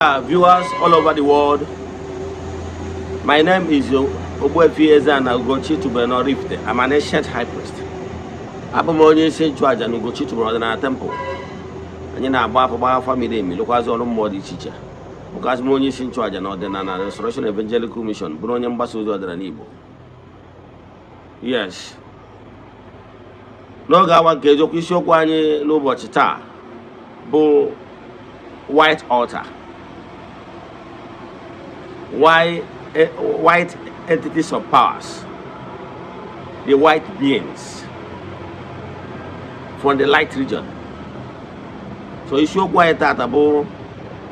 Viewers all over the world, my name is Ogbuefi Eze-Ana Ugochi Tubelu Oraifite. I'm an ancient high priest. Abụ m onye isi nchụaja na Ugochi Tubelu Ọdịnala Temple. Anyị na-agba afọ, gba afa miri emi, lụkwazị ọrụ mmụọ dị iche iche. Bụkwazị m onye isi nchụaja na Ọdịnala Restoration Evangelical Mission, bụrụ onye mgbasa ozi ọdịnala Igbo. Yes. N'oge awa nke eziokwu, isiokwu anyị n'ụbọchị taa bụ White Altar. Why white entities of powers, the white beings from the light region. So isiokwu anyị tata bụ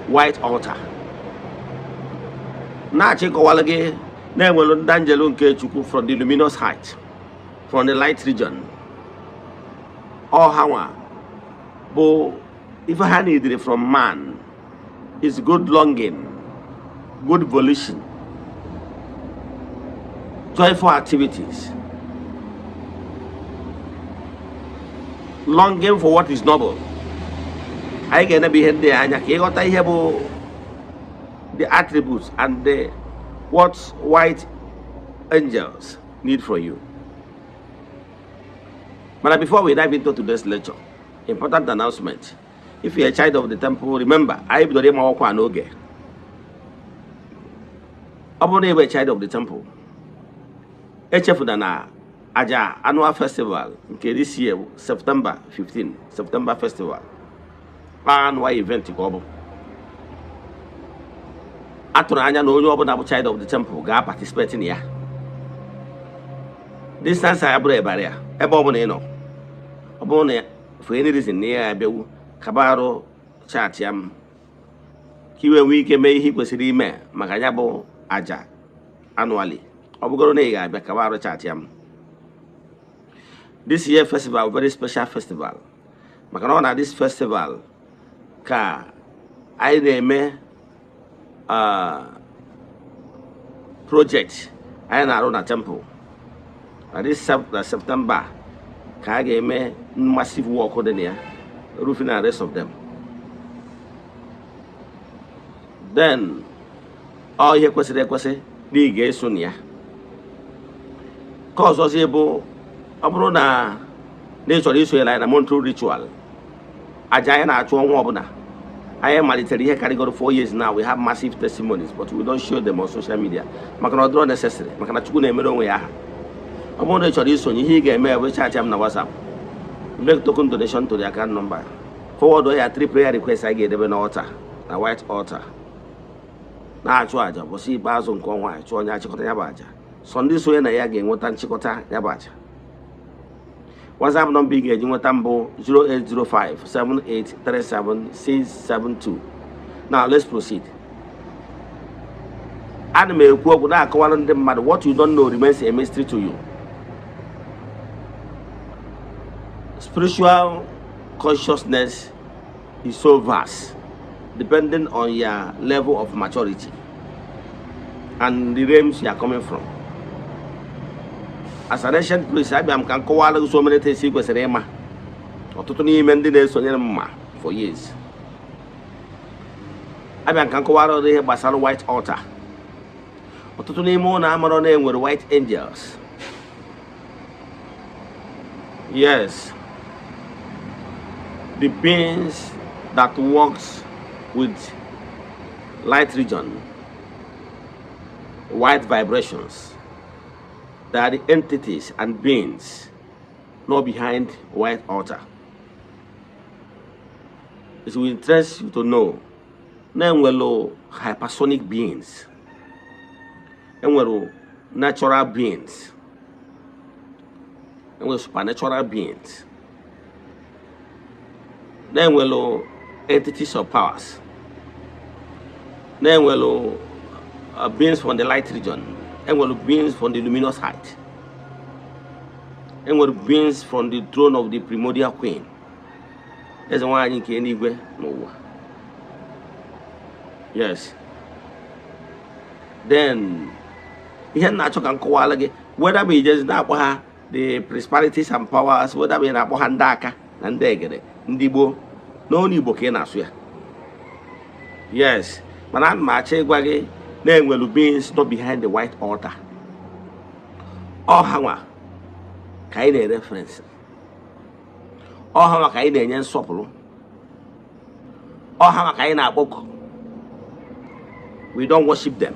white altar. Na-achịkọwala gị na-enwelu ndị anjelu nke Chukwu from the luminous height, from the light region. Ọ ha nwa bụ ife ha needed from man is good longing, good volition, joyful activities, longing for what is noble. Anyị ga-enebe ihe ndị a anya ka ịghọta ihe bụ the attributes and the what white angels need from you. But before we dive into today's lecture, important announcement. If you're a child of the temple, remember, anyị bidoro ịma ọkwa n'oge. Ọ bụrụ na ị bụ a child of the temple, echefuna na aja annual festival nke this year bụ September 15, September festival. Annual event ka ọ bụ. A tụrụ anya na onye ọbụla bụ child of the temple ga-participate na ya. Distance anyị bụrụ ebara ya, ebe ọ bụla ị nọ, ọ bụrụ na for any reason na ya abịawu, kaba arụ chat ya m ka i wee nwee ike mee ihe ị kwesịrị ime maka ya bụ aja annually. Ọ bụgoro na ị ga-abịa, kaba arụ chat ya m. This year festival, very special festival, maka na ọ na this festival ka anyị na-eme project anyị na-arụ na temple. Na this na September ka a ga-eme massive work dị na ya, roofing and rest of them. Then ọ ihe kwesịrị ekwesị na ị ga-eso na ya. Ka ọzọzi bụ, ọ bụrụ na ị chọrọ isonyere anyị na monthly ritual aja anyị na-achụ ọnwa ọbụla, anyị malitere ihe karịgoro 4 years now. We have massive testimonies, but we don't show them on social media maka na ọ dịrọ necessary, maka na Chukwu na-emere onwe ya aha. Ọ bụrụ na ị chọrọ isonye, ihe ị ga-eme bụ chat m na WhatsApp, make token donation to the account number, forward ya three prayer requests anyị ga-edebe n'altar, na white altar, na-achụ aja ụbọchị ikpeazụ nke ọnwa. Anyị chụọ onye achịkọta ya bụ aja, sọ ndị sonye na ya ga-enweta nchịkọta ya bụ aja. WhatsApp nọmba ị ga-eji nweta mbụ 08057837672. Now let's proceed. Ana m ekwu okwu na-akọwara ndị mmadụ, what you don't know remains a mystery to you. Spiritual consciousness is so vast, depending on your level of maturity and the realms you are coming from. As an ancient priest, abịa m ka m kọwara gị so many things ị kwesịrị ịma. Ọtụtụ n'ime ndị na-esonyere m ma for years, abịa m ka m kọwara gị ihe gbasara white altar. Ọtụtụ n'ime ụlọ amarọ na enwere white angels. Yes, the beings that works with light region, white vibrations. They are the entities and beings not behind white altar. It will interest you to know na enwere hypersonic beings, enwere natural beings, enwere supernatural beings, na enwere entities of powers, na enwere beings from the light region, enwere beings from the luminous height, enwere beings from the throne of the primordial queen, eze nwaanyị nke eluigwe n'ụwa. Yes. Then ihe m na-achọ ka m kọwara gị, whether ma ijezi na-akpọ ha the principalities and powers, whether ma ị na-akpọ ha ndị aka na ndị egede, ndị gboo n'ọnụ Igbo ka ị na-asụ ya. Yes, Mana ana m achọ ịgwa gị na-enwelu beings nọ behind the white altar. Ọ ha nwa ka anyị na-reference, ọ ha nwa ka anyị na-enye nsọpụrụ, ọ ha nwa ka anyị na-akpọku. We don't worship them,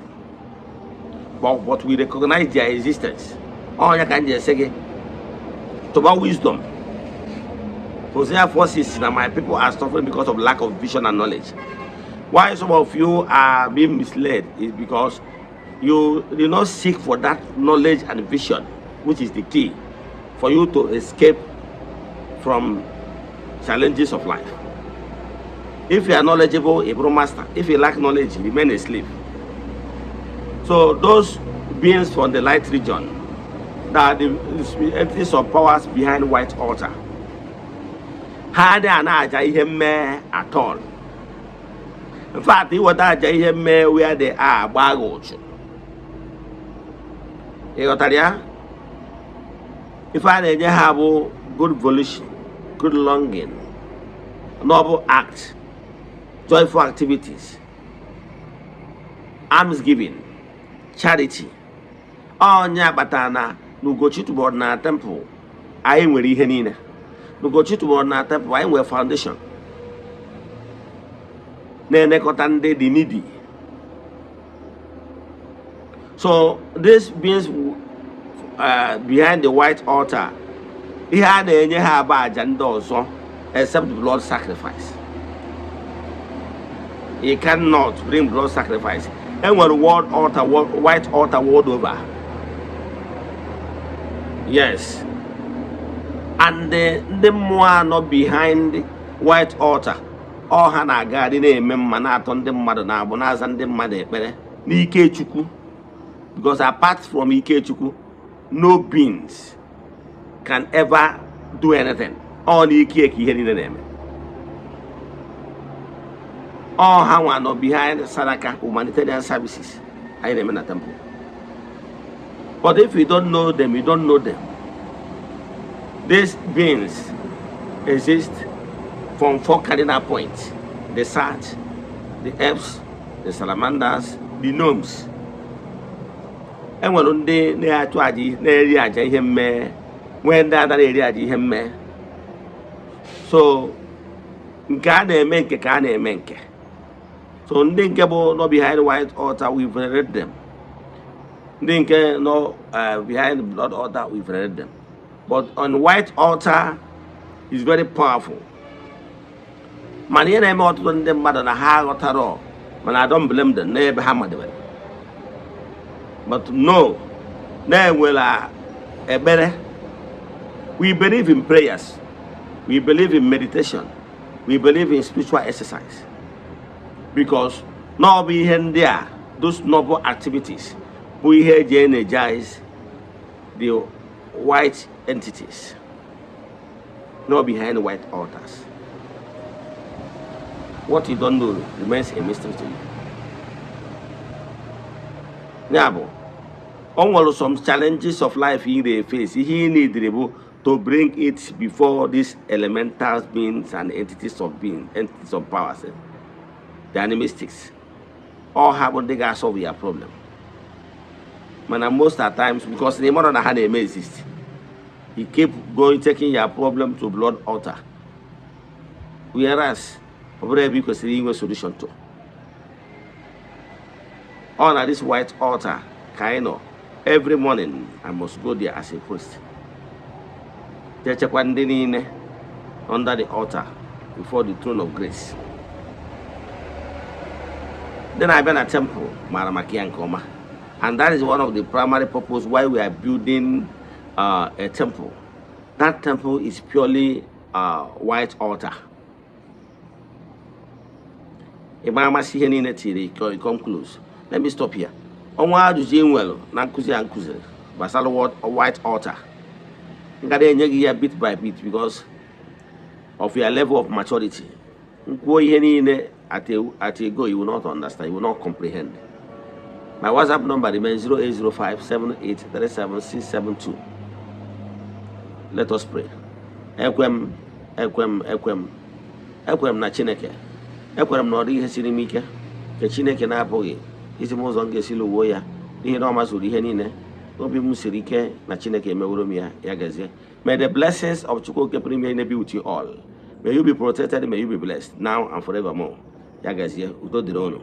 but we recognize their existence. Ọnya ka m ji ese gị tụba wisdom. Hosea 4:6 na my people are suffering because of lack of vision and knowledge. Why some of you are being misled is because you did not seek for that knowledge and vision, which is the key for you to escape from challenges of life. If you are knowledgeable, a bụrụ master. If you lack knowledge, you remain a slave. So those beings from the light region, that the entities of powers behind white altar, ha adịghị ana aja ihe mmee at all. In fact, iweta aja ihe mmee where they are, agba gị ụchụ. Ị ghọtara ya? Ife a na-enye ha bụ good volition, good longing, noble act, joyful activities, almsgiving, charity. Onye kpatara na n'Ugochi tubelu na temple anyị nwere ihe niile. N'Ugochi tubelu na temple anyị nwere foundation na-elekọta ndị dị needy. So this beings behind the white altar, ihe a na-enye ha bụ aja ndị ọzọ except blood sacrifice. You cannot bring blood sacrifice. Enwere world altar, white altar world over. Yes, and ndị mmụọ anọ behind white altar, ọ ha na-agagharị na-eme mma, na-atọ ndị mmadụ na-agbụ, na-aza ndị mmadụ ekpere n'ike Chukwu, because apart from ike Chukwu, no beings can ever do anything. Ọ n'ike ka ihe niile na-eme. Ọ ha nwa nọ behind sadaka, humanitarian services anyị na-eme na temple. But if you don't know them, you don't know them. These beings exist from four cardinal points: the satyrs, the elves, the salamanders, the gnomes. Enwere ndị na-achụ aja, na-eri aja ihe mmee, nwee ndị ada na-eri aja ihe mmee. So nke a na-eme, nke ka a na-eme nke. So ndị nke bụ nọ behind white altar, we venerate them. Ndị nke nọ behind the blood altar, we venerate them. But on white altar is very powerful. Mana ihe na-eme ọtụtụ ndị mmadụ na ha aghọtara, mana I don't blame them n'ebe ha madebere. But no, na-enwere ekpere. We believe in prayers, we believe in meditation, we believe in spiritual exercise, because na ọ bụ ihe ndị a, those noble activities, bụ ihe eji energize the white entities not behind white altars. What you don't know remains a mystery to you. Ya bụ, o nwere some challenges of life ị na-face, ihe ị need bụ to bring it before these elemental beings and entities of being, entities of powers, the animistics. All ha bụ ndị ga-solve your problem. Mana most at times, because na ịmara na ha na-eme exist, you keep going, taking your problem to blood altar, whereas ọ bụrụ ebe ị kwesịrị inwe solution to. Ọ na this white altar ka anyị nọ. Every morning I must go there as a priest, jee chekwa ndị niile under the altar before the throne of grace. Ndị na-abịa na temple maara maka ya nke ọma, and that is one of the primary purpose why we are building a temple. That temple is purely white altar. Ị mara amasị ihe niile tiri, you come close. Let me stop here. Ọnwa ajụjụ ị nwere na nkụzi a nkụziri gbasara white altar, m ga na-enye gị ya bit by bit because of your level of maturity. Nkwuo ihe niile at a go, you will not understand, you will not comprehend. My WhatsApp number remains 08057837672. Let us pray. Ekwe m, ekwe m, ekwe m, ekwere m na Chineke. Ekwere m na ọ dị ihe siri m ike nke Nke Chineke na-apụghị izi m ụzọ m ga-esi lụwuo ya, n'ihi na ọ mazuru ihe niile. Obi m siri ike na Chineke emeworo m ya. Ya gazie. May the blessings of Chukwu Oke pụrụ ime ihe be with you all. May you be protected, may you be blessed now and forevermore. Ya gazie, udo dịrị unu.